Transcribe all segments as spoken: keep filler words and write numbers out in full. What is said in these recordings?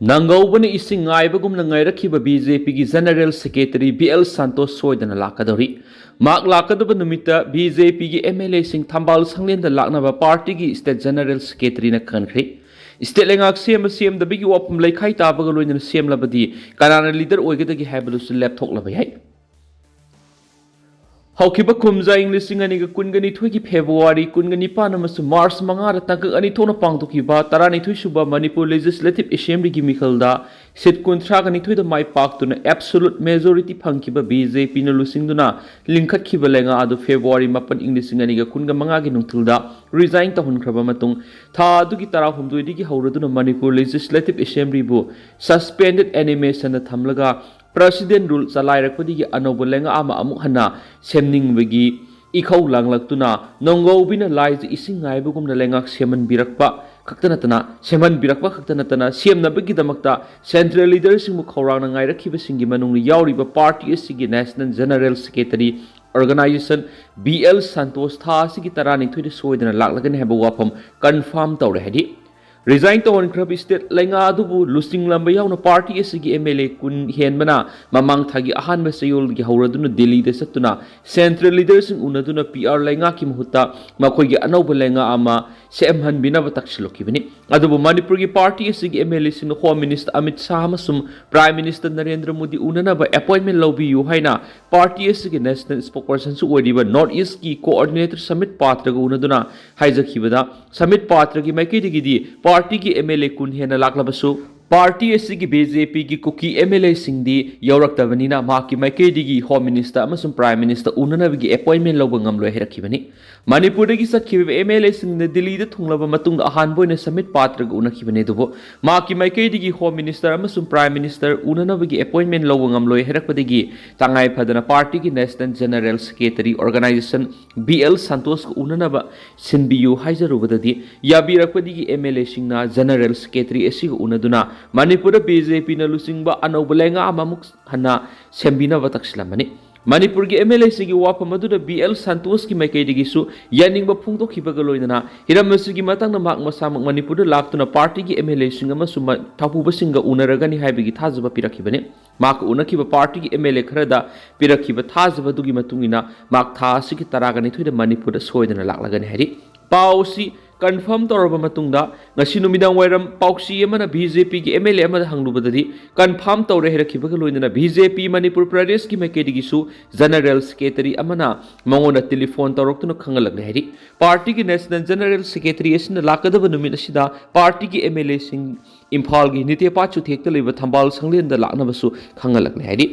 ꯅꯪꯒꯧꯕꯅ ꯏꯁꯤꯡ ꯉꯥꯏꯕꯒꯨꯝꯅ ꯉꯥꯏꯔꯛꯈꯤꯕ B J ꯄꯤꯒꯤ General Secretary B L ꯁꯥꯟꯇꯣꯁ ꯁꯣꯏꯗꯅ ꯂꯥꯛꯀꯗꯧꯔꯤ꯫ ꯃꯍꯥꯛ ꯂꯥꯛꯀꯗꯕ ꯅꯨꯃꯤꯠꯇ ꯕꯤ ꯖꯦ ꯄꯤꯒꯤ ꯑꯦꯝ ꯑꯦꯜ ꯑꯦꯁꯤꯡ ꯊꯝꯕꯥꯜ ꯁꯪꯂꯦꯟꯗ ꯂꯥꯛꯅꯕ ꯄꯥꯔꯇꯤꯒꯤ State General Secretaryꯅ ꯈꯟꯈ꯭ꯔꯦ꯫ State ꯂꯩꯉꯥꯛ ꯁꯦꯝꯕ ꯁꯦꯝꯗꯕꯒꯤ ꯋꯥꯐꯝ ꯂꯩꯈꯥꯏ ꯇꯥꯕꯒ ꯂꯣꯏꯅꯅ ꯁꯦꯝꯂꯕꯗꯤ ꯀꯅꯥꯅ leader ꯑꯣꯏꯒꯗꯒꯦ ꯍꯥꯏꯕꯗꯨꯁꯨ ꯂꯦꯞꯊꯣꯛꯂꯕ ꯌꯥꯏ꯫ ꯍꯧꯈꯤꯕ ꯀꯨꯝꯖꯥ ꯏꯪ ꯂꯤꯁꯤꯡ ꯑꯅꯤꯒ ꯀꯨꯟꯒ ꯅꯤꯊꯣꯏꯒꯤ ꯐꯦꯕ꯭ꯔꯨꯋꯥꯔꯤ ꯀꯨꯟꯒ ꯅꯤꯄꯥꯟ ꯑꯃꯁꯨꯡ ꯃꯥꯔꯆ ꯃꯉꯥꯗ ꯇꯥꯡꯀꯛ ꯑꯅꯤ ꯊꯣꯛꯅ ꯄꯥꯡꯊꯣꯛꯈꯤꯕ ꯇꯔꯥꯅꯤꯊꯣꯏ ꯁꯨꯕ ꯃꯅꯤꯄꯨꯔ Legislative Assemblyꯒꯤ ꯃꯤꯈꯜꯗ seat ꯀꯨꯟꯊ꯭ꯔꯥꯒ ꯅꯤꯊꯣꯏꯗ ꯃꯥꯏ ꯄꯥꯛꯇꯨꯅ absolute majority ꯐꯪꯈꯤꯕ ꯕꯤ ꯖꯦ ꯄꯤꯅ ꯂꯨꯆꯤꯡꯗꯨꯅ ꯂꯤꯡꯈꯠꯈꯤꯕ ꯂꯩꯉꯥꯛ ꯑꯗꯨ ꯐꯦꯕ꯭ꯔꯨꯋꯥꯔꯤ ꯃꯥꯄꯟ ꯏꯪ ꯂꯤꯁꯤꯡ ꯑꯅꯤꯒ ꯀꯨꯟꯒ ꯃꯉꯥꯒꯤ ꯅꯨꯡꯊꯤꯜꯗ resign ꯇꯧꯍꯟꯈ꯭ꯔꯕ ꯃꯇꯨꯡ, ꯊꯥ ꯑꯗꯨꯒꯤ ꯇꯔꯥꯍꯨꯝꯗꯣꯏꯗꯒꯤ ꯍꯧꯔꯗꯨꯅ ꯃꯅꯤꯄꯨꯔ Legislative Assemblyꯕꯨ suspended animationꯗ ꯊꯝꯂꯒ President Rule ꯆꯂꯥꯏꯔꯛꯄꯗꯒꯤ ꯑꯅꯧꯕ ꯂꯩꯉꯥꯛ ꯑꯃ ꯑꯃꯨꯛ ꯍꯟꯅ ꯁꯦꯝꯅꯤꯡꯕꯒꯤ ꯏꯈꯧ ꯂꯥꯡꯂꯛꯇꯨꯅ ꯅꯣꯡꯒꯧꯕꯤꯅ ꯂꯥꯏꯖ ꯏꯁꯤꯡ ꯉꯥꯏꯕꯒꯨꯝꯅ ꯂꯩꯉꯥꯛ ꯁꯦꯝꯍꯟꯕꯤꯔꯛꯄ ꯈꯛꯇ ꯅꯠꯇꯅ, ꯁꯦꯝꯍꯟꯕꯤꯔꯛꯄ ꯈꯛꯇ ꯅꯠꯇꯅ ꯁꯦꯝꯅꯕꯒꯤꯗꯃꯛꯇ central leaderꯁꯤꯡꯕꯨ ꯈꯧꯔꯥꯡꯅ ꯉꯥꯏꯔꯛꯈꯤꯕꯁꯤꯡꯒꯤ ꯃꯅꯨꯡꯗ ꯌꯥꯎꯔꯤꯕ ꯄꯥꯔꯇꯤ ꯑꯁꯤꯒꯤ National General Secretary Organization B L Santosh ꯊꯥ ꯑꯁꯤꯒꯤ ꯇꯔꯥꯅꯤꯊꯣꯏꯗ ꯁꯣꯏꯗꯅ ꯂꯥꯛꯂꯒꯅꯤ ꯍꯥꯏꯕ ꯋꯥꯐꯝ confirm ꯇꯧꯔꯦ꯫ ꯍꯥꯏꯗꯤ, resign ꯇꯧꯍꯟꯈ꯭ꯔꯕ state ꯂꯩꯉꯥꯛ ꯑꯗꯨꯕꯨ ꯂꯨꯆꯤꯡꯂꯝꯕ ꯌꯥꯎꯅ ꯄꯥꯔꯇꯤ ꯑꯁꯤꯒꯤ ꯑꯦꯝ ꯑꯦꯜ ꯑꯦ ꯀꯨꯟ ꯍꯦꯟꯕꯅ ꯃꯃꯥꯡ ꯊꯥꯒꯤ ꯑꯍꯥꯟꯕ ꯆꯌꯣꯜꯗꯒꯤ ꯍꯧꯔꯗꯨꯅ ꯗꯤꯜꯂꯤꯗ ꯆꯠꯇꯨꯅ central leaderꯁꯤꯡ ꯎꯅꯗꯨꯅ ꯄꯤ ꯑꯥꯔ ꯂꯩꯉꯥꯛꯀꯤ ꯃꯍꯨꯠꯇ ꯃꯈꯣꯏꯒꯤ ꯑꯅꯧꯕ ꯂꯩꯉꯥꯛ ꯑꯃ ꯁꯦꯝꯍꯟꯕꯤꯅꯕ ꯇꯛꯁꯤꯜꯂꯛꯈꯤꯕꯅꯤ꯫ ꯑꯗꯨꯕꯨ ꯃꯅꯤꯄꯨꯔꯒꯤ ꯄꯥꯔꯇꯤ ꯑꯁꯤꯒꯤ ꯑꯦꯝ ꯑꯦꯜ ꯑꯦꯁꯤꯡꯅ Home Minister ꯑꯃꯤꯠ ꯁꯥꯍ ꯑꯃꯁꯨꯡ Prime Minister Narendra Modi ꯎꯅꯅꯕ appointment ꯂꯧꯕꯤꯌꯨ ꯍꯥꯏꯅ ꯄꯥꯔꯇꯤ ꯑꯁꯤꯒꯤ national spokespersonꯁꯨ ꯑꯣꯏꯔꯤꯕ North Eastꯀꯤ coordinator ꯁꯃꯤꯠ ꯄꯥꯇ꯭ꯔꯒ ꯎꯅꯗꯨꯅ ꯍꯥꯏꯖꯈꯤꯕꯗ, ꯁꯃꯤꯠ ꯄꯥꯇ꯭ꯔꯒꯤ ꯃꯥꯏꯀꯩꯗꯒꯤꯗꯤ ꯄꯥꯔꯇꯤꯒꯤ ꯑꯦꯝ ꯑꯦꯜ ꯑꯦ ꯀꯨꯟ ꯍꯦꯟꯅ ꯂꯥꯛꯂꯕꯁꯨ, ꯄꯥꯔꯇꯤ ꯑꯁꯤꯒꯤ ꯕꯤ ꯖꯦ ꯄꯤꯒꯤ ꯀꯨꯀꯤ ꯑꯦꯝ ꯑꯦꯜ ꯑꯦꯁꯤꯡꯗꯤ ꯌꯥꯎꯔꯛꯇꯕꯅꯤꯅ ꯃꯍꯥꯛꯀꯤ ꯃꯥꯏꯀꯩꯗꯒꯤ Home Minister ꯑꯃꯁꯨꯡ Prime Minister ꯎꯅꯅꯕꯒꯤ appointment ꯂꯧꯕ ꯉꯝꯂꯣꯏ ꯍꯥꯏꯔꯛꯈꯤꯕꯅꯤ꯫ ꯃꯅꯤꯄꯨꯔꯗꯒꯤ ꯆꯠꯈꯤꯕ ꯑꯦꯝ ꯑꯦꯜ ꯑꯦꯁꯤꯡꯅ ꯗꯤꯜꯂꯤꯗ ꯊꯨꯡꯂꯕ ꯃꯇꯨꯡꯗ ꯑꯍꯥꯟꯕ ꯑꯣꯏꯅ ꯁꯃꯤꯠ ꯄꯥꯇ꯭ꯔꯒ ꯎꯅꯈꯤꯕꯅꯤ, ꯑꯗꯨꯕꯨ ꯃꯍꯥꯛꯀꯤ ꯃꯥꯏꯀꯩꯗꯒꯤ Home Minister ꯑꯃꯁꯨꯡ Prime Minister ꯎꯅꯅꯕꯒꯤ appointment ꯂꯧꯕ ꯉꯝꯂꯣꯏ ꯍꯥꯏꯔꯛꯄꯗꯒꯤ ꯇꯉꯥꯏ ꯐꯗꯅ ꯄꯥꯔꯇꯤꯒꯤ National General Secretary Organization B L ꯁꯥꯟꯇꯣꯁꯀ ꯎꯅꯅꯕ ꯁꯤꯟꯕꯤꯌꯨ ꯍꯥꯏꯖꯔꯨꯕꯗꯗꯤ ꯌꯥꯕꯤꯔꯛꯄꯗꯒꯤ ꯑꯦꯝ ꯑꯦꯜ ꯑꯦꯁꯤꯡꯅ General Secretary ꯑꯁꯤꯒ ꯎꯅꯗꯨꯅ ꯃꯅꯤꯄꯨꯔꯗ ꯕꯤ ꯖꯦ ꯄꯤꯅ ꯂꯨꯆꯤꯡꯕ ꯑꯅꯧꯕ ꯂꯩꯉꯥꯛ ꯑꯃ ꯑꯃꯨꯛ ꯍꯟꯅ ꯁꯦꯝꯕꯤꯅꯕ ꯇꯛꯁꯤꯜꯂꯝꯕꯅꯤ꯫ ꯃꯅꯤꯄꯨꯔꯒꯤ ꯑꯦꯝ ꯑꯦꯜ ꯑꯦꯁꯤꯡꯒꯤ ꯋꯥꯐꯝ ꯑꯗꯨꯗ ꯕꯤ ꯑꯦꯜ ꯁꯟꯇꯣꯁꯀꯤ ꯃꯥꯏꯀꯩꯗꯒꯤꯁꯨ ꯌꯥꯅꯤꯡꯕ ꯐꯣꯡꯗꯣꯛꯈꯤꯕꯒ ꯂꯣꯏꯅꯅ ꯍꯤꯔꯝ ꯑꯁꯤꯒꯤ ꯃꯇꯥꯡꯗ ꯃꯍꯥꯛ ꯃꯁꯥꯃꯛ ꯃꯅꯤꯄꯨꯔꯗ ꯂꯥꯛꯇꯨꯅ ꯄꯥꯔꯇꯤꯒꯤ ꯑꯦꯝ ꯑꯦꯜ ꯑꯦꯁꯤꯡ ꯑꯃꯁꯨꯡ ꯃ- ꯊꯧꯄꯨꯕꯁꯤꯡꯒ ꯎꯅꯔꯒꯅꯤ ꯍꯥꯏꯕꯒꯤ ꯊꯥꯖꯕ ꯄꯤꯔꯛꯈꯤꯕꯅꯤ꯫ ꯃꯍꯥꯛꯀ ꯎꯅꯈꯤꯕ ꯄꯥꯔꯇꯤꯒꯤ ꯑꯦꯝ ꯑꯦꯜ ꯑꯦ ꯈꯔꯗ ꯄꯤꯔꯛꯈꯤꯕ ꯊꯥꯖꯕ ꯑꯗꯨꯒꯤ ꯃꯇꯨꯡ ꯏꯟꯅ ꯃꯍꯥꯛ ꯊꯥ ꯑꯁꯤꯒꯤ ꯇꯔꯥꯒ ꯅꯤꯊꯣꯏꯗ ꯃꯅꯤꯄꯨꯔꯗ ꯁꯣꯏꯗꯅ ꯂꯥꯛꯂꯒꯅꯤ ꯍꯥꯏꯔꯤ꯫ ꯄꯥꯎ ꯑꯁꯤ ꯀꯟꯐꯥꯔꯝ ꯇꯧꯔꯕ ꯃꯇꯨꯡꯗ ꯉꯁꯤ ꯅꯨꯃꯤꯗꯥꯡ ꯋꯥꯏꯔꯝ ꯄꯥꯎꯆꯦ ꯑꯃꯅ ꯕꯤ ꯖꯦ ꯄꯤꯒꯤ ꯑꯦꯝ ꯑꯦꯜ ꯑꯦ ꯑꯃꯗ ꯍꯪꯂꯨꯕꯗꯗꯤ ꯀꯟꯐꯥꯔꯝ ꯇꯧꯔꯦ ꯍꯥꯏꯔꯛꯈꯤꯕꯒ ꯂꯣꯏꯅꯅ ꯕꯤ ꯖꯦ ꯄꯤ ꯃꯅꯤꯄꯨꯔ ꯄ꯭ꯔꯗꯦꯁꯀꯤ ꯃꯥꯏꯀꯩꯗꯒꯤꯁꯨ ꯖꯦꯅꯔꯦꯜ ꯁꯦꯀ꯭ꯔꯦꯇꯔꯤ ꯑꯃꯅ ꯃꯉꯣꯟꯗ ꯇꯦꯂꯤꯐꯣꯟ ꯇꯧꯔꯛꯇꯨꯅ ꯈꯪꯍꯜꯂꯛꯂꯦ ꯍꯥꯏꯔꯤ꯫ ꯄꯥꯔꯇꯤꯒꯤ ꯅꯦꯁꯅꯦꯜ ꯖꯦꯅꯔꯦꯜ ꯁꯦꯀ꯭ꯔꯦꯇꯔꯤ ꯑꯁꯤꯅ ꯂꯥꯛꯀꯗꯕ ꯅꯨꯃꯤꯠ ꯑꯁꯤꯗ ꯄꯥꯔꯇꯤꯒꯤ ꯑꯦꯝ ꯑꯦꯜ ꯑꯦꯁꯤꯡ ꯏꯝꯐꯥꯜꯒꯤ ꯅꯤꯇꯦꯄꯥ ꯆꯨꯊꯦꯛꯇ ꯂꯩꯕ ꯊꯝꯕꯥꯜ ꯁꯪꯂꯦꯟꯗ ꯂꯥꯛꯅꯕꯁꯨ ꯈꯪꯍꯜꯂꯛꯂꯦ ꯍꯥꯏꯔꯤ꯫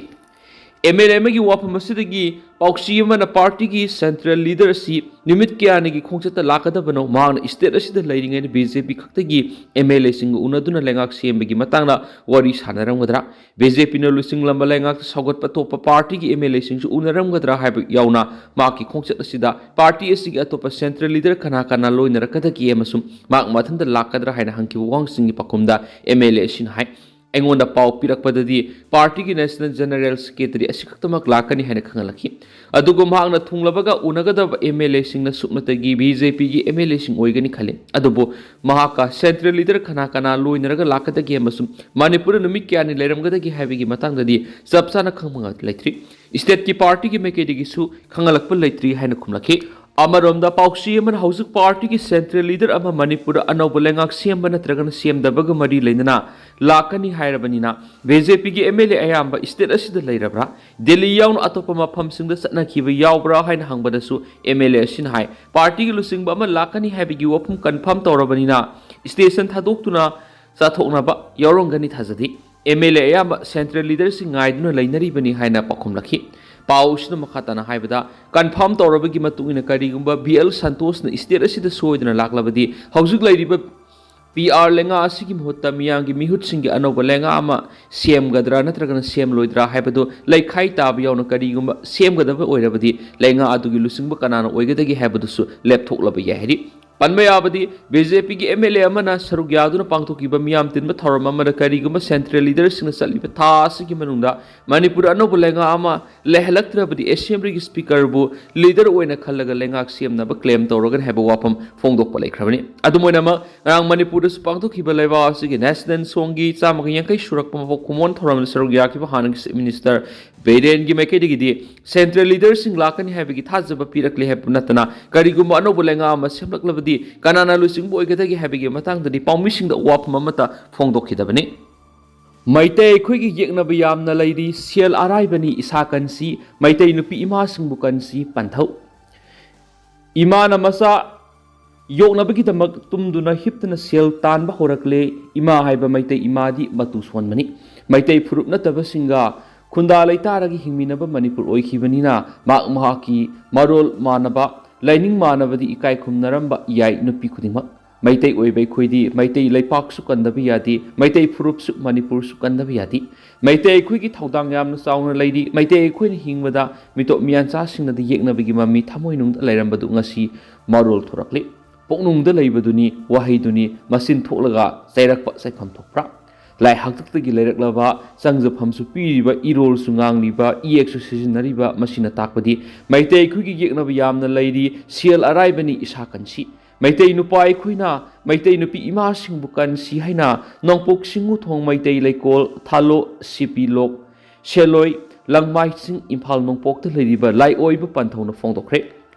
ꯑꯦꯝ ꯑꯦꯜ ꯑꯦ ꯑꯃꯒꯤ ꯋꯥꯐꯝ ꯑꯁꯤꯗꯒꯤ ꯄꯥꯎꯆꯦ ꯑꯃꯅ ꯄꯥꯔꯇꯤꯒꯤ ꯁꯦꯟꯇ꯭ꯔꯦꯜ ꯂꯤꯗꯔ ꯑꯁꯤ ꯅꯨꯃꯤꯠ ꯀꯌꯥꯅꯤꯒꯤ ꯈꯣꯡꯆꯠꯇ ꯂꯥꯛꯀꯗꯕꯅꯣ, ꯃꯍꯥꯛꯅ ꯁ꯭ꯇꯦꯠ ꯑꯁꯤꯗ ꯂꯩꯔꯤꯉꯩꯗ ꯕꯤ ꯖꯦ ꯄꯤ ꯈꯛꯇꯒꯤ ꯑꯦꯝ ꯑꯦꯜ ꯑꯦꯁꯤꯡꯒ ꯎꯅꯗꯨꯅ ꯂꯩꯉꯥꯛ ꯁꯦꯝꯕꯒꯤ ꯃꯇꯥꯡꯗ ꯋꯥꯔꯤ ꯁꯥꯟꯅꯔꯝꯒꯗ꯭ꯔꯥ? ꯕꯤ ꯖꯦ ꯄꯤꯅ ꯂꯨꯆꯤꯡꯂꯝꯕ ꯂꯩꯉꯥꯛꯇ ꯁꯧꯒꯠꯄ ꯑꯇꯣꯞꯄ ꯄꯥꯔꯇꯤꯒꯤ ꯑꯦꯝ ꯑꯦꯜ ꯑꯦꯁꯤꯡꯁꯨ ꯎꯅꯔꯝꯒꯗ꯭ꯔꯥ ꯍꯥꯏꯕ ꯌꯥꯎꯅ ꯃꯍꯥꯛꯀꯤ ꯈꯣꯡꯆꯠ ꯑꯁꯤꯗ ꯄꯥꯔꯇꯤ ꯑꯁꯤꯒꯤ ꯑꯇꯣꯞꯄ ꯁꯦꯟꯇ꯭ꯔꯦꯜ ꯂꯤꯗꯔ ꯀꯅꯥ ꯀꯅꯥ ꯂꯣꯏꯅꯔꯛꯀꯗꯒꯦ ꯑꯃꯁꯨꯡ ꯃꯍꯥꯛ ꯃꯊꯟꯇ ꯂꯥꯛꯀꯗ꯭ꯔꯥ ꯍꯥꯏꯅ ꯍꯪꯈꯤꯕ ꯋꯥꯍꯪꯁꯤꯡꯒꯤ ꯄꯥꯎꯈꯨꯝꯗ ꯑꯦꯝ ꯑꯦꯜ ꯑꯦ ꯑꯁꯤꯅ ꯍꯥꯏ, ꯑꯩꯉꯣꯟꯗ ꯄꯥꯎ ꯄꯤꯔꯛꯄꯗꯗꯤ ꯄꯥꯔꯇꯤꯒꯤ ꯅꯦꯁꯅꯦꯜ ꯖꯦꯅꯔꯦꯜ ꯁꯦꯀ꯭ꯔꯦꯇꯔꯤ ꯑꯁꯤꯈꯛꯇꯃꯛ ꯂꯥꯛꯀꯅꯤ ꯍꯥꯏꯅ ꯈꯪꯍꯜꯂꯛꯈꯤ꯫ ꯑꯗꯨꯒ ꯃꯍꯥꯛꯅ ꯊꯨꯡꯂꯕꯒ ꯎꯅꯒꯗꯕ ꯑꯦꯝ ꯑꯦꯜ ꯑꯦꯁꯤꯡꯅ ꯁꯨꯞꯅꯇꯒꯤ ꯕꯤ ꯖꯦ ꯄꯤꯒꯤ ꯑꯦꯝ ꯑꯦꯜ ꯑꯦꯁꯤꯡ ꯑꯣꯏꯒꯅꯤ ꯈꯜꯂꯤ꯫ ꯑꯗꯨꯕꯨ ꯃꯍꯥꯛꯀ ꯁꯦꯟꯇ꯭ꯔꯦꯜ ꯂꯤꯗꯔ ꯀꯅꯥ ꯀꯅꯥ ꯂꯣꯏꯅꯔꯒ ꯂꯥꯛꯀꯗꯒꯦ ꯑꯃꯁꯨꯡ ꯃꯅꯤꯄꯨꯔꯗ ꯅꯨꯃꯤꯠ ꯀꯌꯥꯅꯤ ꯂꯩꯔꯝꯒꯗꯒꯦ ꯍꯥꯏꯕꯒꯤ ꯃꯇꯥꯡꯗꯗꯤ ꯆꯞ ꯆꯥꯅ ꯈꯪꯕ ꯉꯝ- ꯂꯩꯇ꯭ꯔꯤ꯫ ꯁ꯭ꯇꯦꯠꯀꯤ ꯄꯥꯔꯇꯤꯒꯤ ꯃꯥꯏꯀꯩꯗꯒꯤꯁꯨ ꯈꯪꯍꯜꯂꯛꯄ ꯂꯩꯇ꯭ꯔꯤ ꯍꯥꯏꯅ ꯈꯨꯝꯂꯛꯈꯤ꯫ ꯑꯃꯔꯣꯝꯗ ꯄꯥꯎꯆꯦ ꯑꯃꯅ ꯍꯧꯖꯤꯛ ꯄꯥꯔꯇꯤꯒꯤ ꯁꯦꯟꯇ꯭ꯔꯦꯜ ꯂꯤꯗꯔ ꯑꯃ ꯃꯅꯤꯄꯨꯔꯗ ꯑꯅꯧꯕ ꯂꯩꯉꯥꯛ ꯁꯦꯝꯕ ꯅꯠꯇ꯭ꯔꯒꯅ ꯁꯦꯝꯗꯕꯒ ꯃꯔꯤ ꯂꯩꯅꯅ ꯂꯥꯛꯀꯅꯤ ꯍꯥꯏꯔꯕꯅꯤꯅ ꯕꯤ ꯖꯦ ꯄꯤꯒꯤ ꯑꯦꯝ ꯑꯦꯜ ꯑꯦ ꯑꯌꯥꯝꯕ ꯁ꯭ꯇꯦꯠ ꯑꯁꯤꯗ ꯂꯩꯔꯕ꯭ꯔꯥ, ꯗꯦꯜꯂꯤ ꯌꯥꯎꯅ ꯑꯇꯣꯞꯄ ꯃꯐꯝꯁꯤꯡꯗ ꯆꯠꯅꯈꯤꯕ ꯌꯥꯎꯕ꯭ꯔꯥ ꯍꯥꯏꯅ ꯍꯪꯕꯗꯁꯨ ꯑꯦꯝ ꯑꯦꯜ ꯑꯦ ꯑꯁꯤꯅ ꯍꯥꯏ, ꯄꯥꯔꯇꯤꯒꯤ ꯂꯨꯆꯤꯡꯕ ꯑꯃ ꯂꯥꯛꯀꯅꯤ ꯍꯥꯏꯕꯒꯤ ꯋꯥꯐꯝ ꯀꯟꯐꯥꯔꯝ ꯇꯧꯔꯕꯅꯤꯅ ꯁ꯭ꯇꯦꯁꯟ ꯊꯥꯗꯣꯛꯇꯨꯅ ꯆꯠꯊꯣꯛꯅꯕ ꯌꯥꯎꯔꯝꯒꯅꯤ ꯊꯥꯖꯗꯦ꯫ ꯑꯦꯝ ꯑꯦꯜ ꯑꯦ ꯑꯌꯥꯝꯕ ꯁꯦꯟꯇ꯭ꯔꯦꯜ ꯂꯤꯗꯔꯁꯤꯡ ꯉꯥꯏꯗꯨꯅ ꯂꯩꯅꯔꯤꯕꯅꯤ ꯍꯥꯏꯅ ꯄꯥꯎꯈꯨꯝꯂꯛꯈꯤ꯫ ꯄꯥꯎꯁꯤꯅ ꯃꯈꯥ ꯇꯥꯅ ꯍꯥꯏꯕꯗ, ꯀꯟꯐꯥꯔꯝ ꯇꯧꯔꯕꯒꯤ ꯃꯇꯨꯡ ꯏꯟꯅ ꯀꯔꯤꯒꯨꯝꯕ ꯕꯤ ꯑꯦꯜ ꯁꯟꯇꯣꯁꯅ ꯁ꯭ꯇꯦꯠ ꯑꯁꯤꯗ ꯁꯣꯏꯗꯅ ꯂꯥꯛꯂꯕꯗꯤ ꯍꯧꯖꯤꯛ ꯂꯩꯔꯤꯕ ꯄꯤ ꯑꯥꯔ ꯂꯩꯉꯥꯛ ꯑꯁꯤꯒꯤ ꯃꯍꯨꯠꯇ ꯃꯤꯌꯥꯝꯒꯤ ꯃꯤꯍꯨꯠꯁꯤꯡꯒꯤ ꯑꯅꯧꯕ ꯂꯩꯉꯥꯛ ꯑꯃ ꯁꯦꯝꯒꯗ꯭ꯔꯥ ꯅꯠꯇ꯭ꯔꯒꯅ ꯁꯦꯝꯂꯣꯏꯗ꯭ꯔꯥ ꯍꯥꯏꯕꯗꯨ ꯂꯩꯈꯥꯏ ꯇꯥꯕ ꯌꯥꯎꯅ ꯀꯔꯤꯒꯨꯝꯕ ꯁꯦꯝꯒꯗꯕ ꯑꯣꯏꯔꯕꯗꯤ ꯂꯩꯉꯥꯛ ꯑꯗꯨꯒꯤ ꯂꯨꯆꯤꯡꯕ ꯀꯅꯥꯅ ꯑꯣꯏꯒꯗꯒꯦ ꯍꯥꯏꯕꯗꯨꯁꯨ ꯂꯦꯞꯊꯣꯛꯂꯕ ꯌꯥꯏ ꯍꯥꯏꯔꯤ꯫ ꯄꯟꯕ ꯌꯥꯕꯗꯤ, ꯕꯤ ꯖꯦ ꯄꯤꯒꯤ ꯑꯦꯝ ꯑꯦꯜ ꯑꯦ ꯑꯃꯅ ꯁꯔꯨꯛ ꯌꯥꯗꯨꯅ ꯄꯥꯡꯊꯣꯛꯈꯤꯕ ꯃꯤꯌꯥꯝ ꯇꯤꯟꯕ ꯊꯧꯔꯝ ꯑꯃꯗ ꯀꯔꯤꯒꯨꯝꯕ ꯁꯦꯟꯇ꯭ꯔꯦꯜ ꯂꯤꯗꯔꯁꯤꯡꯅ ꯆꯠꯂꯤꯕ ꯊꯥ ꯑꯁꯤꯒꯤ ꯃꯅꯨꯡꯗ ꯃꯅꯤꯄꯨꯔꯗ ꯑꯅꯧꯕ ꯂꯩꯉꯥꯛ ꯑꯃ ꯂꯩꯍꯜꯂꯛꯇ꯭ꯔꯕꯗꯤ ꯑꯦꯁꯦꯝꯕ꯭ꯂꯤꯒꯤ ꯁ꯭ꯄꯤꯀꯔꯕꯨ ꯂꯤꯗꯔ ꯑꯣꯏꯅ ꯈꯜꯂꯒ ꯂꯩꯉꯥꯛ ꯁꯦꯝꯅꯕ ꯀ꯭ꯂꯦꯝ ꯇꯧꯔꯒꯅꯤ ꯍꯥꯏꯕ ꯋꯥꯐꯝ ꯐꯣꯡꯗꯣꯛꯄ ꯂꯩꯈ꯭ꯔꯕꯅꯤ꯫ ꯑꯗꯨꯝ ꯑꯣꯏꯅꯃꯛ, ꯉꯔꯥꯡ ꯃꯅꯤꯄꯨꯔꯗꯁꯨ ꯄꯥꯡꯊꯣꯛꯈꯤꯕ ꯂꯩꯕꯥꯛ ꯑꯁꯤꯒꯤ ꯅꯦꯁꯅꯦꯜ ꯁꯣꯡꯒꯤ ꯆꯥꯝꯃꯒ ꯌꯥꯡꯈꯩ ꯁꯨꯔꯛꯄ ꯃꯄꯣꯛ ꯀꯨꯝꯑꯣꯟ ꯊꯧꯔꯝꯗ ꯁꯔꯨꯛ ꯌꯥꯈꯤꯕ ꯍꯥꯟꯅꯒꯤ ꯆꯤꯐ ꯃꯤꯅꯤꯁꯇꯔ ꯕꯤꯔꯦꯟꯒꯤ ꯃꯥꯏꯀꯩꯗꯒꯤꯗꯤ ꯁꯦꯟꯇ꯭ꯔꯦꯜ ꯂꯤꯗꯔꯁꯤꯡ ꯂꯥꯛꯀꯅꯤ ꯍꯥꯏꯕꯒꯤ ꯊꯥꯖꯕ ꯄꯤꯔꯛꯂꯦ ꯍꯥꯏꯕ ꯅꯠꯇꯅ, ꯀꯔꯤꯒꯨꯝꯕ ꯑꯅꯧꯕ ꯂꯩꯉꯥꯛ ꯑꯃ ꯁꯦꯝꯂꯛꯂꯕꯗꯤ ꯀꯅꯥꯅ ꯂꯨꯆꯤꯡꯕ ꯑꯣꯏꯒꯗꯒꯦ ꯍꯥꯏꯕꯒꯤ ꯃꯇꯥꯡꯗꯗꯤ ꯄꯥꯎꯃꯤꯁꯤꯡꯗ ꯋꯥꯐꯝ ꯑꯃꯠꯇ ꯐꯣꯡꯗꯣꯛꯈꯤꯗꯕꯅꯤ꯫ ꯃꯩꯇꯩ ꯑꯩꯈꯣꯏꯒꯤ ꯌꯦꯛꯅꯕ ꯌꯥꯝꯅ ꯂꯩꯔꯤ, ꯁꯦꯜ ꯑꯔꯥꯏꯕꯅꯤ ꯏꯁꯥ ꯀꯟꯁꯤ, ꯃꯩꯇꯩ ꯅꯨꯄꯤ ꯏꯃꯥꯁꯤꯡꯕꯨ ꯀꯟꯁꯤ ꯄꯟꯊꯧ꯫ ꯏꯃꯥꯅ ꯃꯆꯥ ꯌꯣꯛꯅꯕꯒꯤꯗꯃꯛ ꯇꯨꯝꯗꯨꯅ ꯍꯤꯞꯇꯨꯅ ꯁꯦꯜ ꯇꯥꯟꯕ ꯍꯧꯔꯛꯂꯦ꯫ ꯏꯃꯥ ꯍꯥꯏꯕ ꯃꯩꯇꯩ ꯏꯃꯥꯗꯤ ꯃꯇꯨ ꯁꯣꯟꯕꯅꯤ꯫ ꯃꯩꯇꯩ ꯐꯨꯔꯨꯞ ꯅꯠꯇꯕꯁꯤꯡꯒ ꯈꯨꯟꯗꯥ ꯂꯩꯇꯥꯔꯒ ꯍꯤꯡꯃꯤꯟꯅꯕ ꯃꯅꯤꯄꯨꯔ ꯑꯣꯏꯈꯤꯕꯅꯤꯅ, ꯃꯍꯥꯛ ꯃꯍꯥꯛꯀꯤ ꯃꯔꯣꯜ ꯃꯥꯟꯅꯕ, ꯂꯥꯏꯅꯤꯡ ꯃꯥꯟꯅꯕꯗꯤ ꯏꯀꯥꯏ ꯈꯨꯝꯅꯔꯝꯕ ꯌꯥꯏ ꯅꯨꯄꯤ ꯈꯨꯗꯤꯡꯃꯛ꯫ ꯃꯩꯇꯩ ꯑꯣꯏꯕ ꯑꯩꯈꯣꯏꯗꯤ ꯃꯩꯇꯩ ꯂꯩꯄꯥꯛꯁꯨ ꯀꯟꯗꯕ ꯌꯥꯗꯦ, ꯃꯩꯇꯩ ꯐꯨꯔꯨꯞꯁꯨ, ꯃꯅꯤꯄꯨꯔꯁꯨ ꯀꯟꯗꯕ ꯌꯥꯗꯦ꯫ ꯃꯩꯇꯩ ꯑꯩꯈꯣꯏꯒꯤ ꯊꯧꯗꯥꯡ ꯌꯥꯝꯅ ꯆꯥꯎꯅ ꯂꯩꯔꯤ꯫ ꯃꯩꯇꯩ ꯑꯩꯈꯣꯏꯅ ꯍꯤꯡꯕꯗ ꯃꯤꯇꯣꯞ ꯃꯤꯌꯥꯟꯆꯥꯁꯤꯡꯅꯗꯤ ꯌꯦꯛꯅꯕꯒꯤ ꯃꯃꯤ ꯊꯃꯣꯏꯅꯨꯡꯗ ꯂꯩꯔꯝꯕꯗꯨ ꯉꯁꯤ ꯃꯔꯣꯜ ꯊꯣꯔꯛꯂꯤ꯫ ꯄꯨꯛꯅꯨꯡꯗ ꯂꯩꯕꯗꯨꯅꯤ ꯋꯥꯍꯩꯗꯨꯅꯤ ꯃꯆꯤꯟ ꯊꯣꯛꯂꯒ ꯆꯩꯔꯛꯄ ꯆꯩꯐꯝ ꯊꯣꯛꯄ꯭ꯔꯥ? ꯂꯥꯏ ꯍꯥꯛꯇꯛꯇꯒꯤ ꯂꯩꯔꯛꯂꯕ ꯆꯪꯖꯐꯝꯁꯨ ꯄꯤꯔꯤꯕ, ꯏꯔꯣꯜꯁꯨ ꯉꯥꯡꯂꯤꯕ, ꯏꯌꯦꯛꯁꯨ ꯁꯤꯖꯤꯟꯅꯔꯤꯕ, ꯃꯁꯤꯅ ꯇꯥꯛꯄꯗꯤ ꯃꯩꯇꯩ ꯑꯩꯈꯣꯏꯒꯤ ꯌꯦꯛꯅꯕ ꯌꯥꯝꯅ ꯂꯩꯔꯤ, ꯁꯦꯜ ꯑꯔꯥꯏꯕꯅꯤ ꯏꯁꯥ ꯀꯟꯁꯤ꯫ ꯃꯩꯇꯩ ꯅꯨꯄꯥ ꯑꯩꯈꯣꯏꯅ ꯃꯩꯇꯩ ꯅꯨꯄꯤ ꯏꯃꯥꯁꯤꯡꯕꯨ ꯀꯟꯁꯤ ꯍꯥꯏꯅ ꯅꯣꯡꯄꯣꯛ ꯁꯤꯡꯉꯨꯊꯣꯡ ꯃꯩꯇꯩ ꯂꯩꯀꯣꯜ, ꯊꯥꯂꯣ, ꯁꯤ ꯄꯤ ꯂꯣꯛ, ꯁꯦꯂꯣꯏ, ꯂꯪꯃꯥꯏꯁꯤꯡ, ꯏꯝꯐꯥꯜ ꯅꯣꯡꯄꯣꯛꯇ ꯂꯩꯔꯤꯕ ꯂꯥꯏꯑꯣꯏꯕ ꯄꯟꯊꯧꯅ ꯐꯣꯡꯗꯣꯛꯈ꯭ꯔꯦ꯫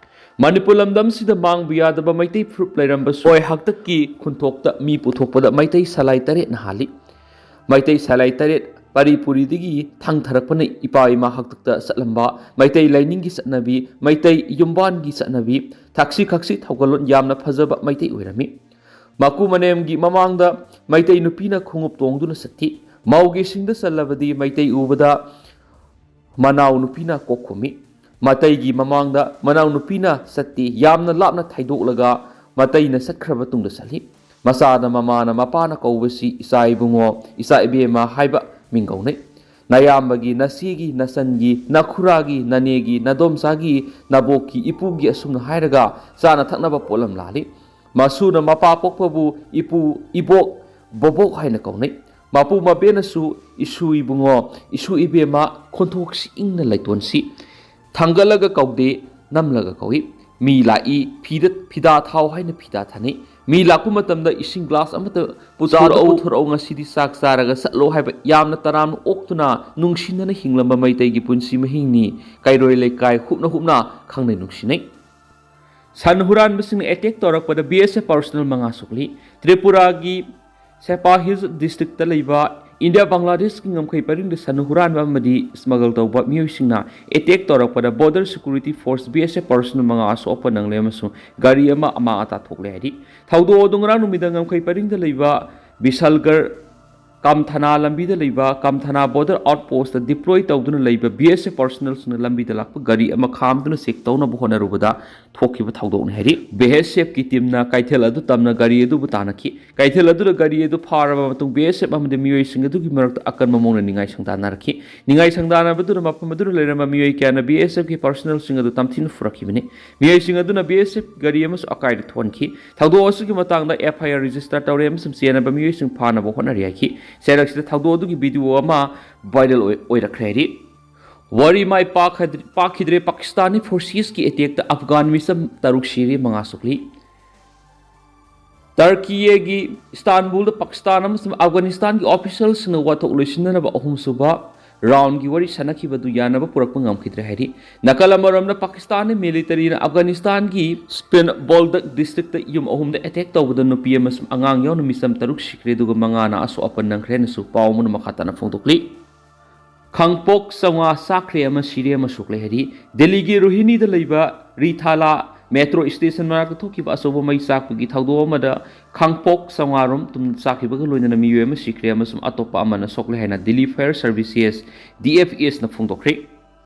ꯃꯅꯤꯄꯨꯔ ꯂꯝꯗꯝꯁꯤꯗ ꯃꯥꯡꯕ ꯌꯥꯗꯕ ꯃꯩꯇꯩ ꯐꯨꯔꯨꯞ ꯂꯩꯔꯝꯕꯁꯨ, ꯍꯣꯏ, ꯍꯥꯛꯇꯛꯀꯤ ꯈꯨꯟꯊꯣꯛꯇ ꯃꯤ ꯄꯨꯊꯣꯛꯄꯗ ꯃꯩꯇꯩ ꯁꯂꯥꯏ ꯇꯔꯦꯠꯅ ꯍꯥꯜꯂꯤ꯫ ꯃꯩꯇꯩ ꯁꯂꯥꯏ ꯇꯔꯦꯠ ꯄꯔꯤ ꯄꯨꯔꯤꯗꯒꯤ ꯊꯥꯡꯊꯔꯛꯄꯅ ꯏꯄꯥ ꯏꯃꯥ ꯍꯥꯛꯇꯛꯇ ꯆꯠꯂꯝꯕ ꯃꯩꯇꯩ ꯂꯥꯏꯅꯤꯡꯒꯤ ꯆꯠꯅꯕꯤ, ꯃꯩꯇꯩ ꯌꯨꯝꯕꯥꯟꯒꯤ ꯆꯠꯅꯕꯤ, ꯊꯛꯁꯤ ꯈꯛꯁꯤ ꯊꯧꯒꯜꯂꯣꯟ ꯌꯥꯝꯅ ꯐꯖꯕ ꯃꯩꯇꯩ ꯑꯣꯏꯔꯝꯃꯤ꯫ ꯃꯀꯨ ꯃꯅꯦꯝꯒꯤ ꯃꯃꯥꯡꯗ ꯃꯩꯇꯩ ꯅꯨꯄꯤꯅ ꯈꯣꯡꯎꯞ ꯇꯣꯡꯗꯨꯅ ꯆꯠꯈꯤ꯫ ꯃꯧꯒꯤ ꯁꯤꯡꯗ ꯆꯜꯂꯕꯗꯤ ꯃꯩꯇꯩ ꯎꯕꯗ ꯃꯅꯥꯎ ꯅꯨꯄꯤꯅ ꯀꯣꯛ ꯈꯨꯝꯃꯤ꯫ ꯃꯇꯩꯒꯤ ꯃꯃꯥꯡꯗ ꯃꯅꯥꯎ ꯅꯨꯄꯤꯅ ꯆꯠꯇꯦ, ꯌꯥꯝꯅ ꯂꯥꯞꯅ ꯊꯩꯗꯣꯛꯂꯒ ꯃꯇꯩꯅ ꯆꯠꯈ꯭ꯔꯕ ꯇꯨꯡꯗ ꯆꯠꯂꯤ꯫ ꯃꯆꯥꯅ ꯃꯃꯥꯅ ꯃꯄꯥꯅ ꯀꯧꯕꯁꯤ ꯏꯆꯥ ꯏꯕꯨꯡꯉꯣ, ꯏꯆꯥ ꯏꯕꯦꯝꯃ ꯍꯥꯏꯕ ꯃꯤꯡ ꯀꯧꯅꯩ꯫ ꯅꯌꯥꯝꯕꯒꯤ, ꯅꯆꯦꯒꯤ, ꯅꯆꯟꯒꯤ, ꯅꯈꯨꯔꯥꯒꯤ, ꯅꯅꯦꯒꯤ, ꯅꯗꯣꯝꯆꯥꯒꯤ, ꯅꯕꯣꯛꯀꯤ, ꯏꯄꯨꯒꯤ ꯑꯁꯨꯝꯅ ꯍꯥꯏꯔꯒ ꯆꯥꯅ ꯊꯛꯅꯕ ꯄꯣꯠꯂꯝ ꯂꯥꯜꯂꯤ꯫ ꯃꯁꯨꯅ ꯃꯄꯥ ꯄꯣꯛꯄꯕꯨ ꯏꯄꯨ, ꯏꯕꯣꯛ, ꯕꯣꯕꯣꯛ ꯍꯥꯏꯅ ꯀꯧꯅꯩ꯫ ꯃꯄꯨ ꯃꯕꯦꯅꯁꯨ "ꯏꯁꯨ ꯏꯕꯨꯡꯉꯣ, ꯏꯁꯨ ꯏꯕꯦꯝꯃ, ꯈꯣꯟꯊꯣꯛꯁꯤ ꯏꯪꯅ ꯂꯩꯇꯣꯟꯁꯤ꯫ ꯊꯥꯡꯒꯠꯂꯒ ꯀꯧꯗꯦ, ꯅꯝꯂꯒ ꯀꯧꯏ꯫ ꯃꯤ ꯂꯥꯛꯏ, ꯐꯤꯗ, ꯐꯤꯗꯥ ꯊꯥꯎ" ꯍꯥꯏꯅ ꯐꯤꯗꯥ ꯊꯥꯅꯩ꯫ "ꯃꯤ ꯂꯥꯛꯄ ꯃꯇꯝꯗ ꯏꯁꯤꯡ ꯒ꯭ꯂꯥꯁ ꯑꯃꯠꯇ ꯄꯨꯊꯣꯔꯛꯎ, ꯄꯨꯊꯣꯔꯛꯎ, ꯉꯁꯤꯗꯤ ꯆꯥꯛ ꯆꯥꯔꯒ ꯆꯠꯂꯣ" ꯍꯥꯏꯕ ꯌꯥꯝꯅ ꯇꯔꯥꯝꯅ ꯑꯣꯛꯇꯨꯅ ꯅꯨꯡꯁꯤꯅꯅ ꯍꯤꯡꯂꯝꯕ ꯃꯩꯇꯩꯒꯤ ꯄꯨꯟꯁꯤ ꯃꯍꯤꯡꯅꯤ꯫ ꯀꯩꯔꯣꯏ ꯂꯩꯀꯥꯏ ꯍꯨꯞꯅ ꯍꯨꯞꯅ ꯈꯪꯅꯩ ꯅꯨꯡꯁꯤꯅꯩ꯫ ꯁꯟ ꯍꯨꯔꯥꯟꯕꯁꯤꯡꯅ ꯑꯦꯇꯦꯛ ꯇꯧꯔꯛꯄꯗ ꯕꯤ ꯑꯦꯁ ꯑꯦꯐ ꯄꯔꯁꯣꯅꯦꯜ ꯃꯉꯥ ꯁꯣꯛꯂꯤ꯫ ꯇ꯭ꯔꯤꯄꯨꯔꯥꯒꯤ ꯁꯦꯄꯥ ꯍꯤꯜꯁ ꯗꯤꯁꯇ꯭ꯔꯤꯛꯇ ꯂꯩꯕ ꯏꯟꯗꯤꯌꯥ ꯕꯪꯒ꯭ꯂꯥꯗꯦꯁꯀꯤ ꯉꯝꯈꯩ ꯄꯔꯤꯡꯗ ꯁꯟ ꯍꯨꯔꯥꯟꯕ ꯑꯃꯗꯤ ꯁ꯭ꯃꯒꯜ ꯇꯧꯕ ꯃꯤꯑꯣꯏꯁꯤꯡꯅ ꯑꯦꯇꯦꯛ ꯇꯧꯔꯛꯄꯗ ꯕꯣꯔꯗꯔ ꯁꯦꯀ꯭ꯌꯨꯔꯤꯇꯤ ꯐꯣꯔꯁ ꯕꯤ ꯑꯦꯁ ꯑꯦꯐ ꯄꯔꯁꯣꯅꯦꯜ ꯃꯉꯥ ꯑꯁꯣꯛꯄ ꯅꯪꯂꯦ ꯑꯃꯁꯨꯡ ꯒꯥꯔꯤ ꯑꯃ ꯑꯃꯥꯡ ꯑꯇꯥ ꯊꯣꯛꯂꯦ ꯍꯥꯏꯔꯤ꯫ ꯊꯧꯗꯣꯛ ꯑꯗꯨ ꯉꯔꯥꯡ ꯅꯨꯃꯤꯗꯥꯡ ꯉꯝꯈꯩ ꯄꯔꯤꯡꯗ ꯂꯩꯕ ꯕꯤꯁꯥꯜꯒꯔ ꯀꯥꯝꯊꯅꯥ ꯂꯝꯕꯤꯗ ꯂꯩꯕ ꯀꯥꯝꯊꯅꯥ ꯕꯣꯔꯗꯔ ꯑꯥꯎꯠ ꯄꯣꯁꯇ ꯗꯤꯄ꯭ꯂꯣꯏ ꯇꯧꯗꯨꯅ ꯂꯩꯕ ꯕꯤ ꯑꯦꯁ ꯑꯦꯐ ꯄꯔꯁꯣꯅꯦꯜꯁꯤꯡꯅ ꯂꯝꯕꯤꯗ ꯂꯥꯛꯄ ꯒꯥꯔꯤ ꯑꯃ ꯈꯥꯝꯗꯨꯅ ꯆꯦꯛ ꯇꯧꯅꯕ ꯍꯣꯠꯅꯔꯨꯕꯗ ꯊꯣꯛꯈꯤꯕ ꯊꯧꯗꯣꯛꯅꯤ ꯍꯥꯏꯔꯤ꯫ ꯕꯤ ꯑꯦꯁ ꯑꯦꯐꯀꯤ ꯇꯤꯝꯅ ꯀꯩꯊꯦꯜ ꯑꯗꯨ ꯇꯝꯅ ꯒꯥꯔꯤ ꯑꯗꯨꯕꯨ ꯇꯥꯟꯅꯈꯤ꯫ ꯀꯩꯊꯦꯜ ꯑꯗꯨꯗ ꯒꯥꯔꯤ ꯑꯗꯨ ꯐꯥꯔꯕ ꯃꯇꯨꯡ ꯕꯤ ꯑꯦꯁ ꯑꯦꯐ ꯑꯃꯗꯤ ꯃꯤꯑꯣꯏꯁꯤꯡ ꯑꯗꯨꯒꯤ ꯃꯔꯛꯇ ꯑꯀꯟꯕ ꯃꯑꯣꯡꯗ ꯅꯤꯡꯉꯥꯏ ꯁꯪꯗꯥꯟꯅꯔꯛꯈꯤ꯫ ꯅꯤꯡꯉꯥꯏ ꯁꯪꯗꯥꯟꯅꯕꯗꯨꯗ ꯃꯐꯝ ꯑꯗꯨꯗ ꯂꯩꯔꯝꯕ ꯃꯤꯑꯣꯏ ꯀꯌꯥꯅ ꯕꯤ ꯑꯦꯁ ꯑꯦꯐꯀꯤ ꯄꯔꯁꯣꯅꯦꯜꯁꯤꯡ ꯑꯗꯨ ꯇꯝꯊꯤꯅ ꯐꯨꯔꯛꯈꯤꯕꯅꯤ꯫ ꯃꯤꯑꯣꯏꯁꯤꯡ ꯑꯗꯨꯅ ꯕꯤ ꯑꯦꯁ ꯑꯦꯐ ꯒꯥꯔꯤ ꯑꯃꯁꯨ ꯑꯀꯥꯏꯗ ꯊꯣꯛꯍꯟꯈꯤ꯫ ꯊꯧꯗꯣꯛ ꯑꯁꯤꯒꯤ ꯃꯇꯥꯡꯗ ꯑꯦꯐ ꯑꯥꯏ ꯑꯥꯔ ꯔꯦꯖꯤꯁꯇꯔ ꯇꯧꯔꯦ ꯑꯃꯁꯨꯡ ꯆꯦꯟꯅꯕ ꯃꯤꯑꯣꯏꯁꯤꯡ ꯐꯥꯅꯕ ꯍꯣꯠꯅꯔꯤ ꯍꯥꯏꯈꯤ꯫ ꯆꯩꯔꯛꯁꯤꯗ ꯊꯧꯗꯣꯛ ꯑꯗꯨꯒꯤ ꯚꯤꯗꯤꯑꯣ ꯑꯃ ꯚꯥꯏꯔꯦꯜ ꯑꯣꯏ-, ꯑꯣꯏꯔꯛꯈ꯭ꯔꯦ ꯍꯥꯏꯔꯤ꯫ ꯋꯥꯔꯤ ꯃꯥꯏ ꯄꯥꯛꯈꯗ꯭ꯔꯤ-, ꯄꯥꯛꯈꯤꯗ꯭ꯔꯦ꯫ ꯄꯥꯀꯤꯁꯇꯥꯅꯤ ꯐꯣꯔꯁꯦꯁꯀꯤ ꯑꯦꯇꯦꯛꯇ ꯑꯐꯒꯥꯟ ꯃꯤꯆꯝ ꯇꯔꯨꯛ ꯁꯤꯔꯦ, ꯃꯉꯥ ꯁꯣꯛꯂꯤ꯫ ꯇꯔꯀꯤꯒꯤ ꯏꯁꯇꯥꯟꯕꯨꯜꯗ ꯄꯥꯀꯤꯁꯇꯥꯟ ꯑꯃꯁꯨꯡ ꯑꯐꯒꯥꯅꯤꯁꯇꯥꯟꯒꯤ ꯑꯣꯐꯤꯁꯤꯌꯦꯜꯁꯤꯡꯅ ꯋꯥꯊꯣꯛ ꯂꯣꯏꯁꯤꯟꯅꯅꯕ ꯑꯍꯨꯝꯁꯨꯕ ꯔꯥꯎꯟꯒꯤ ꯋꯥꯔꯤ ꯁꯥꯟꯅꯈꯤꯕꯗꯨ ꯌꯥꯅꯕ ꯄꯨꯔꯛꯄ ꯉꯝꯈꯤꯗ꯭ꯔꯦ ꯍꯥꯏꯔꯤ꯫ ꯅꯥꯀꯜ ꯑꯃꯔꯣꯝꯗ ꯄꯥꯀꯤꯁꯇꯥꯟꯒꯤ ꯃꯤꯂꯤꯇꯔꯤꯅ ꯑꯐꯒꯥꯅꯤꯁꯇꯥꯟꯒꯤ ꯁ꯭ꯄꯤꯟ ꯕꯣꯜꯗꯛ ꯗꯤꯁꯇ꯭ꯔꯤꯛꯇ ꯌꯨꯝ ꯑꯍꯨꯝꯗ ꯑꯦꯇꯦꯛ ꯇꯧꯕꯗ ꯅꯨꯄꯤ ꯑꯃꯁꯨꯡ ꯑꯉꯥꯡ ꯌꯥꯎꯅ ꯃꯤꯆꯝ ꯇꯔꯨꯛ ꯁꯤꯈ꯭ꯔꯦ, ꯑꯗꯨꯒ ꯃꯉꯥꯅ ꯑꯁꯣꯛ ꯑꯄꯟ ꯅꯪꯈ꯭ꯔꯦꯅꯁꯨ ꯄꯥꯎ ꯑꯃꯅ ꯃꯈꯥ ꯇꯥꯅ ꯐꯣꯡꯗꯣꯛꯂꯤ꯫ ꯈꯥꯡꯄꯣꯛ ꯆꯥꯝꯃꯉꯥ ꯆꯥꯛꯈ꯭ꯔꯦ ꯑꯃ ꯁꯤꯔꯦ ꯑꯃ ꯁꯣꯛꯂꯦ ꯍꯥꯏꯔꯤ꯫ ꯗꯦꯜꯂꯤꯒꯤ ꯔꯣꯍꯤꯅꯤꯗ ꯂꯩꯕ ꯔꯤꯊꯥꯂꯥ ꯃꯦꯇ꯭ꯔꯣ ꯁ꯭ꯇꯦꯁꯟ ꯃꯅꯥꯛꯇ ꯊꯣꯛꯈꯤꯕ ꯑꯆꯧꯕ ꯃꯩ ꯆꯥꯛꯄꯒꯤ ꯊꯧꯗꯣꯛ ꯑꯃꯗ ꯈꯥꯡꯄꯣꯛ ꯆꯥꯝꯃꯉꯥ ꯔꯣꯝ ꯇꯨꯝ ꯆꯥꯛꯈꯤꯕꯒ ꯂꯣꯏꯅꯅ ꯃꯤꯑꯣꯏ ꯑꯃ ꯁꯤꯈ꯭ꯔꯦ ꯑꯃꯁꯨꯡ ꯑꯇꯣꯞꯄ ꯑꯃꯅ ꯁꯣꯛꯂꯦ ꯍꯥꯏꯅ Delhi fire services, D F ꯑꯦꯁꯅ ꯐꯣꯡꯗꯣꯛꯈ꯭ꯔꯦ꯫